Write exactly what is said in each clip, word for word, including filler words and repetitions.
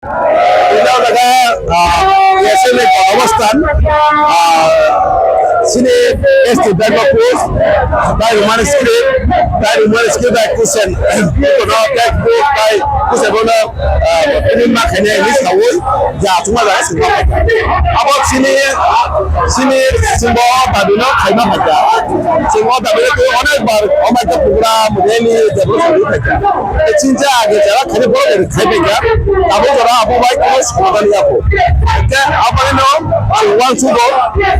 Ini adalah, ah, S M A Kotobostan, ah, sini S T Bank of Post, by Roman script, by Roman script, by Kusen, kono textbook, by Kusen bono, ah, ini makanya ini sawi, ya, cuma lah, sini. Apa sini, sini, semua tadi no, kayak apa ya? Semua tadi itu, onek bar, onek program, rally, demonstration, kayak. Chincha age jara khani boro de khai bai kha. Abo jara abo bai kono somadan ya bo. Ke abo no wang sugo.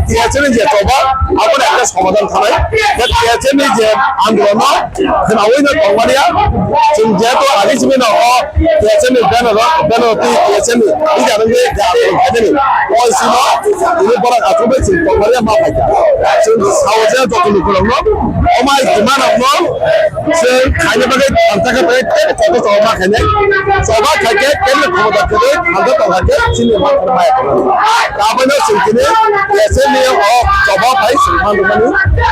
Tiya chini je toba abo na ekta somadan khalai. Ke tiya chini je andolon no khana oi no tongmani ya. Chwng je to age chini no o tiya chini beno no beno ti tiya chini. Ida no je ja ko khani. O sino ini boro ato be chini tongmani ya ma bai kha. Chwng sao je to ko no. O mai ti ma no. Chwng khaina bagwi thansa khe bagwi tei kotor choba ma khainai. Choba khaikhe tei khomota kwrwi thansa tongkha khe chini ma maya tongmani. Abono chwng tini S M E o choba phai chwng man rwmani.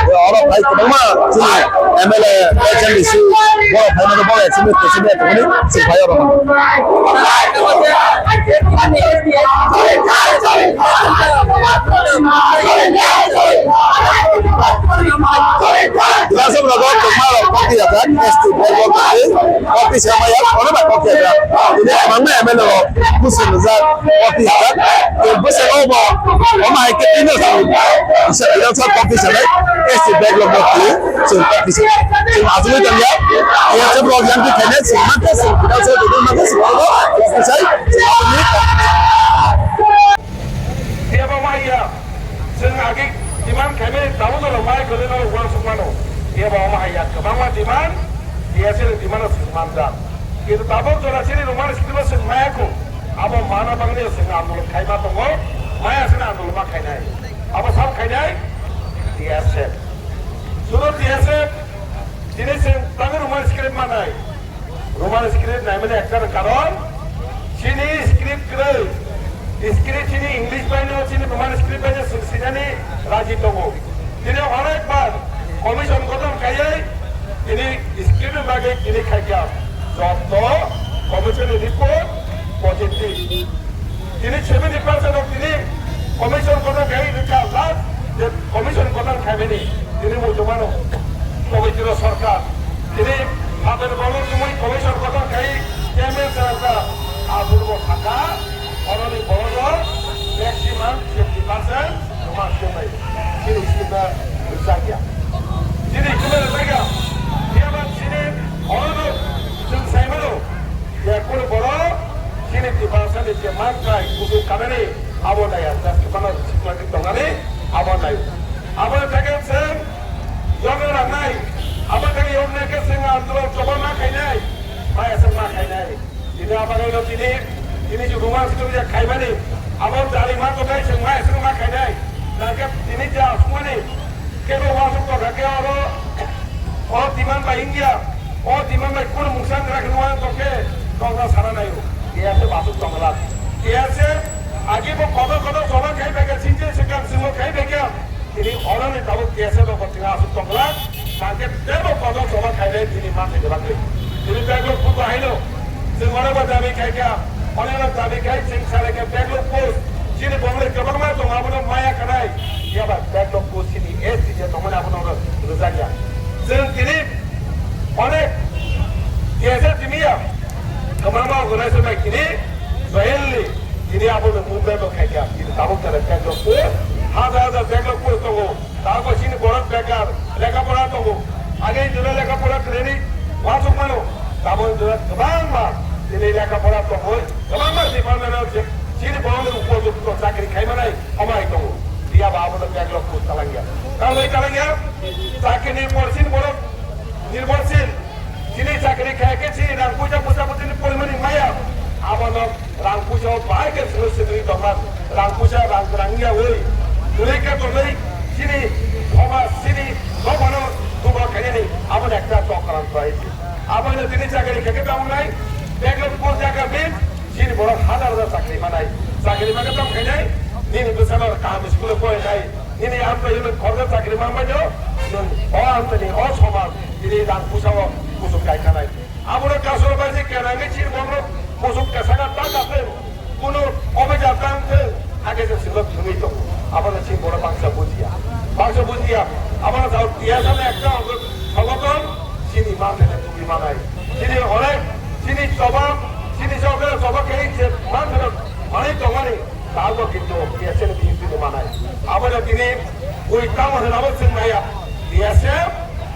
Oro phai kwbangma chini M L A, H M D C, borok phaimani borok S M E, S M E tongmani chwng phai oro. Bilasok rogo kwbangma rok kok tiyajak, S T bag rok twi kok tisa maya, ono bai kok tiyajak. Ini kwbangma M L A rok busi rijak, kok tiyajak. Tei bwskango bo, omo hai khe tino sa, bilasok kok tisa nai, S T bag rok twi, chwng kok tisa. Chwng achugwi tongya, S T bag rok yang twi khainai, chwng ma khe, chwng bilasok twi ma khe, chwng kok tisai, chwng aboni. Phiya bo ma ya, chwng agi demand khaimani tabuk jora mai kwlwino uansuk mano. Phiya bo ma ya, kwbangma demand, T S F ni demand o chwng manjak. Kintu tabuk jora chini Roman script o chwng maya kho. Abo mana bangni chwng andolon khaima tongo, maya chwng andolon ma khainai. Abo sam khainai T S F. Sudo T S F, tini chwng tangwi Roman script manai. Roman script naimani ekta karon, chini script kwrwi. Script chini English baino chini Roman script baino chwng sinani raji tongo. Tini onek bar commission gothon khaiwi tini script ni bagwi tini khaikha. Jotto commission ni report positive. Tini seventy percent of tini commission gothon khai rwkha, last je commission gothon khaimani tini muchungmano Pabitro Sarkar. Tini Pabitro Sarkar tini commission gothon khai chairman sarkar abur bo thaka, oroni borok maximum fifty percent Roman script bai. Chini script bai rwjakya. Chini script bai rwjakya. Phiya ba chini oro no chwng sai mano. Ya kunu borok chini Tiprasa ni je man kai kusu kanani abo naya, just kebana sikla ni tongani abo nai. Abo theke chwng yogna rangnai. Abo theke yogna khe chwng andolon choba ma khainai. Maya chwng ma khainai. Tini abo nai no tini, tini si Roman script ya khaimani. Abo jali ma to kai chwng maya chwng ma khainai. Nangkhe tini ja sumani. Kebo wasuk tongkha khe oro, o demand bai India, o demand bai kunu mungsa wngkha khe nuwa tongkhe tongna sana naio. Kiyase wasuk tongla. Kiyase agi bo kotor kotor soba khai phaikha, sinje sikang singo khai phaikha. Tini oroni tabuk kiyase bo kotor asuk tongla. Tangkhe tebo kotor soba khai nai tini ma khai debak le. Tini backlog buko haino. Chwng oro bo dabi khai kha, onek rok dabi khai, chwng salai kha backlog post. Chini bongni kwbangma tongo, abono maya khanai. Phiya ba backlog post chini S T je tongmani abono oro rwjak ya. Chwng tini onek T S F timiya kwbangma organization bai tini jointly tini abono movement bo khai kha. Tini tabuk jora backlog post, hajar hajar backlog post tongo. Tabuk chini borok bekar, lekha pora tongo. Age jora lekha pora khlaini uansuk mano. Tabuk jora kwbangma tini lekha pora tongo. Kwbangma department o je chini borok ni upojukto chakri khai manai, omo hai tongo. Phiya ba abono backlog post talangya. Tamo talangya, chakri ni por chini borok nirbhorshil. Chini chakri khai khe chini rang puisa puisa bo chini porimani maya. Abono rang puisa o bahai khe sini sini tongma. Rang puisa rang rang ya oi. Tuli khe tuli chini thoma chini dophano duba khainani abono ekta chokran pai. Abono chini chakri khai khe tamo nai. Backlog post jaga bin chini borok hajar hajar chakri manai. Chakri manai tamo khainai. Nini bwsano kaham school o porinai. Nini amtwi hwnwi khoroksa chakri manbaino, nwng o amtwini, o somaj, nini rang pusao kuchuk kai khanai. Abono kasoro bai se kenangwi chini borok Kusuk kesaka ta kathwng, kuno obeja tang thwng, hakhe se silo thwngwi tongo. Abono chini borok bangsa bujiya. Bangsa bujiya. Abono jao tiyasa na ekta songothon chini manthai tubui manai. Chini onek, chini choba, chini choba, choba khe je manthai manai tongmani, tabuk kintu tiyasa ni tini tini manai. Abono tini ui tamo hwnabo chwng naiya. Tiyasa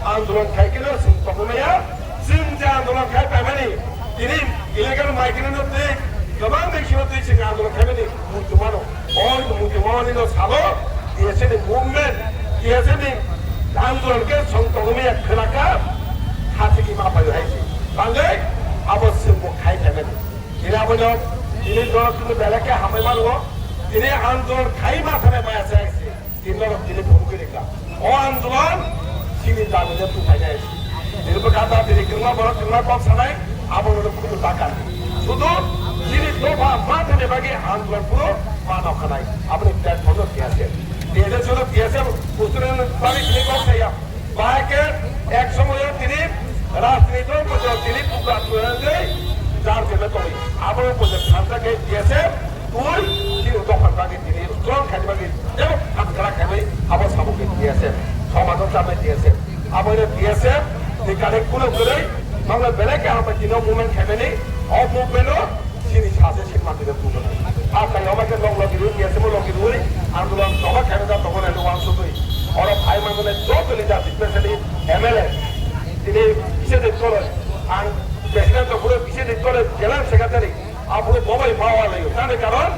andolon khaikhe no chwng tongmaya. Chwng je andolon khai paimani, tini illegal migrant no twi, kwbang bai sino twi chwng andolon khaimani muitu mano. O muitu mano nino sabo, T S F ni movement, T S F ni andolon khe chwng tongmaya khwlakha, ha thiki ma phaio hai se. Bangwi abo chwng bo khai paimani. Tini abono, tini norok tini belai khe hambai mano. Tini andolon khai ma thangwi maya se hai se. Tini norok tini phunukgwi rikha. O andolon chini dabi no tupainai. Tini bwkha da tini kwbangma borok kwbangma kok sanai, abo norok khudu ta kan. Sudu chini dopha ma thani bagwi andolon phuru ma nokhanai. Aboni platform no T S F. T S F sudu T S F kusuri bagwi tini kok saya. Bahai khe ek somoyo tini rajniti dol pojor tini bugra twi jar jemai tongwi. Abo pojor thansa khe T S F twi chini dopha bagwi tini strong khaini bagwi tebo hamkra khainai abo sabo khe T S F. Somajo chamai T S F. Abo no T S F ni kare kuno kwrwi mangla belai khe hambai tino movement khaimani o movement o chini sase sima tino tugo. A kai oba khe nok logi rwi T S F o logi rwi andolon choba khaina da togo nai uansugwi. Oro phai mangone joto leader specially M L A tini kisa de tole ang president of group kisa de tole general secretary. Aphuru bobai bawa layo, tani karon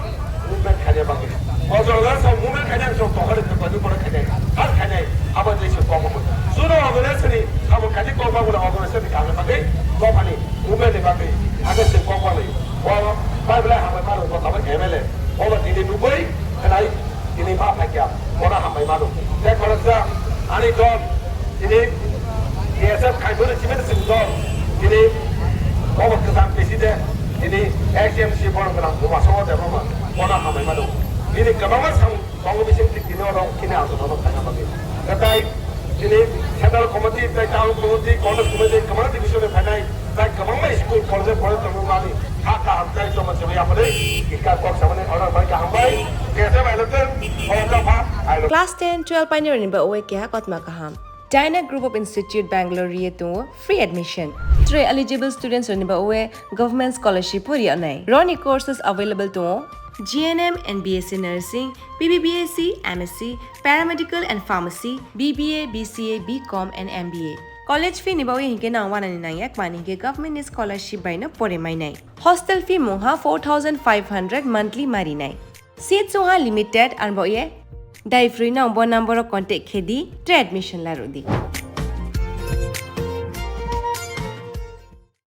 movement khaina bagwi. O jaga sa movement khaina ang sok tokari tokari pore khaina, har khaina, abo jai se kok bo. Suno organization ni, abo kati kok ba guna organization ni khaina bagwi, dophani movement ni bagwi, age se kok ba layo. O bai belai hambai mano, bo tabo M L A. Obo tini nugwi khnai, tini ma phaikya, bono hambai mano. Tei khoroksa ani dol, tini T S F khaimani chimani simi dol, tini obo kwcham bisi de, tini H M C borok gwnang Umasongo Debbarma, bono hambai mano. Bini kwbangma samung tongo bising tini oro kini ang jotono khaina bagwi. Tei tini central committee, tei town committee, college committee, kwbangma division ni phainai, tei kwbangma school, college, college tongmani ha kaham tei tongma chwmai yapani, ika kok samani order bai kaham bai, T S F I L F ten, oro dopha, I L F. Class ten, twelve painirokni ba uwe keha kotma kaham. Dyna Group of Institute Bangalore riye tongo free admission. Tre eligible students rokni ba uwe government scholarship bo riya nai. Roni courses available tongo G N M and B S C Nursing, B B B S C, M S C, Paramedical and Pharmacy, B B A, B C A, B Com and M B A. College fee ni bagwi hinkhe nang wanani nangya, mani hinkhe government ni scholarship bai no pore mainai. Hostel fee mungha four thousand five hundred monthly marinai. Seats wngha limited, arbo ye dai free no bo number o contact khe di, tre admission la rw di.